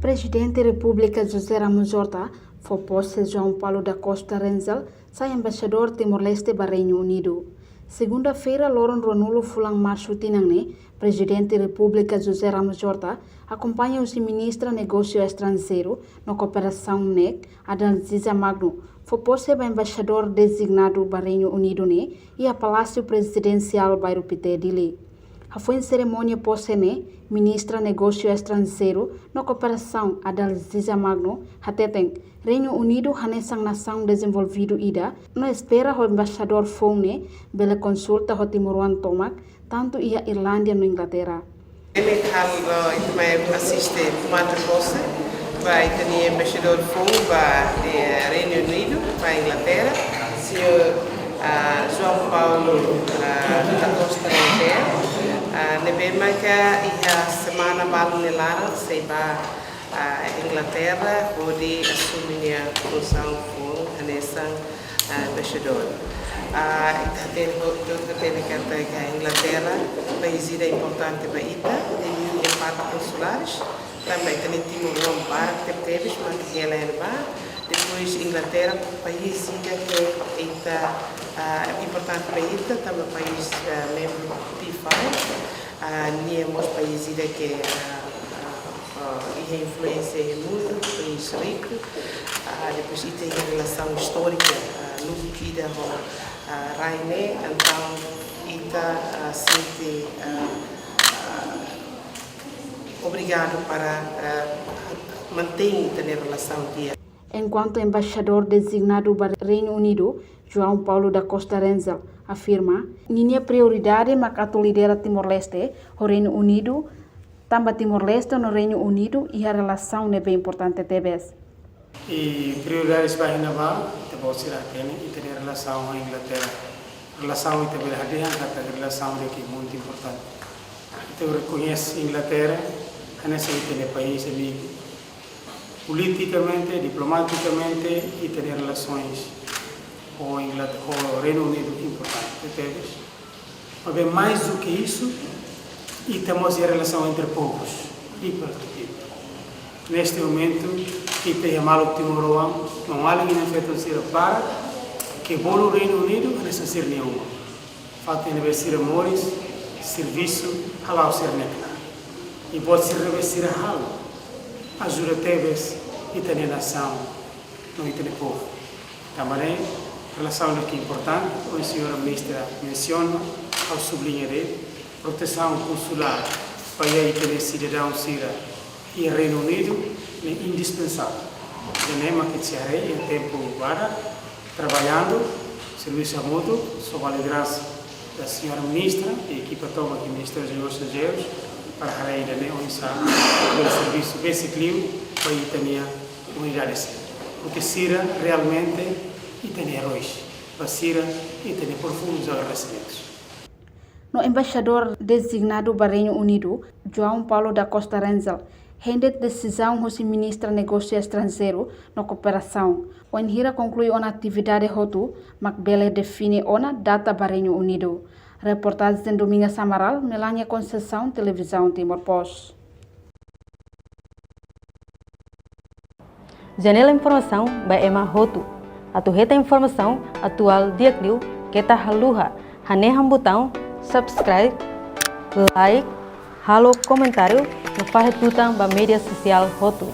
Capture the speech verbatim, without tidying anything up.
Prezidente Repúblika José Ramos Horta fó pose João Paulo da Costa Rengel sai embaixadór Timor-Leste ba Reinu Unidu. Segunda-feira, loron ruanulu fulan Marsu tinan ne'e, Prezidente Repúblika José Ramos Horta akompaña husi Ministra Negósiu Estranjeiru no Kooperasaun, nec, Adalziza Magno, fó pose ba embaixadór dezignadu ba Reinu Unidu ne'e iha Palásiu Prezidensiál, Bairru Pité, Dili. Hafoin serimónia pose ne'e, Ministra Negósiu Estranjeiru no Kooperasaun, Adalziza Magno, hateten Reinu Unidu hanesan nasaun dezenvolvidu ida no espera ho embaixadór foun ne'e bele konsulta ho timoroan tomak, tantu iha Irlandia no Inglaterra. Ne'e halo, eh, ita mai asiste tomada de posse ba ita-nia embaixadór foun ba, eh, Reinu Unidu, ba Inglaterra, señór, ah, João Paulo, ah, da Costa Rangel, ah, ne'ebé maka iha semana balu nia laran sei bá, ah, Inglaterra, hodi asume nia funsaun foun hanesan, ah, embaixadór. Ah, ita hatene, ita hatene katak Inglaterra país ida importante ba ita, liuliu iha parte konsulares, tanba ita-nia timoroan barak tebetebes mak hela iha ne'ebá. Depois Inglaterra país ida ke ita, ah, importante ba ita, tanba país, ah, membru P five, ah, nia mós país ida ke, ah, ah, ah, iha influénsia iha mundu, país riku. Ah, depois ita iha relasaun istórika, ah, lutu ida ho, ah, rai ne'e, entaun ita, ah, sente, ah, ah, obrigadu para, ah, mantein ita-nia relasaun di'ak. Enkuantu embaixadór dezignadu ba Reinu Unidu, João Paulo da Costa Rengel, afirma, ninia prioridade mak atu lidera Timor-Leste ho Reinu Unidu, tanba Timor-Leste no Reinu Unidu iha relasaun ne'ebé importante tebes. I prioridades ba iha ne'ebá, ita-boot sira hatene, ita-nia relasaun ho Inglaterra. Relasaun ita bele dehan katak relasaun ida ke muito importante. Ita rekoñese Inglaterra hanesan ita-nia país amigu. Politikamente, diplomatikamente, ita-nia relasoens ho Inglaterra, ho Reinu Unidu importante tebes. Maibé mais do que isso, ita mós iha relasaun entre povos, people to people. Neste momento, ita iha maluk timoroan, maun-alin no feton sira barak ke bolu Reinu Unidu hanesan sira-nia uma. Fatin ne'ebé sira moris, servisu, hala'o sira-nia knaar. I buat sira ne'ebé sira halo ajuda tebes ita-nia nasaun no ita-nia povu. Tanba ne'e, relasaun ne'e ke importante, ohin señora ministra mensiona, ha'u subliña de'it, protesaun konsulár ba iha ita-nia sidadaun sira iha Reinu Unidu ne'e indispensavel. Ida-ne'e mak ita sei haree iha tempu badak, trabalhando, servisu hamutuk, sob lideransa da señora ministra i ekipa tomak iha Ministériu dos Negósius Estranjeirus, para haree ida-ne'e oinsá bele servisu besik liu ba ita-nia komunidade sira. Porke sira realmente ita-nia eróis, ba sira ita-nia profundus agradesimentus. No embaixadór dezignadu ba Reinu Unidu, João Paulo da Costa Rengel, hein de'it desizaun husi Ministra Negósiu Estranjeiru no Kooperasaun, wainhira konklui ona atividade hotu, mak bele define ona data ba Reinu Unidu. Reportajen Domingas Amaral, Melania Conceição, Televizaun Timor Post. Janela informasaun ba ema hotu. Atu hetan informasaun atuál di'ak liu, keta haluha hanehan butaun subscribe, like, halo komentáriu no fahe tutan ba média sosiál hotu.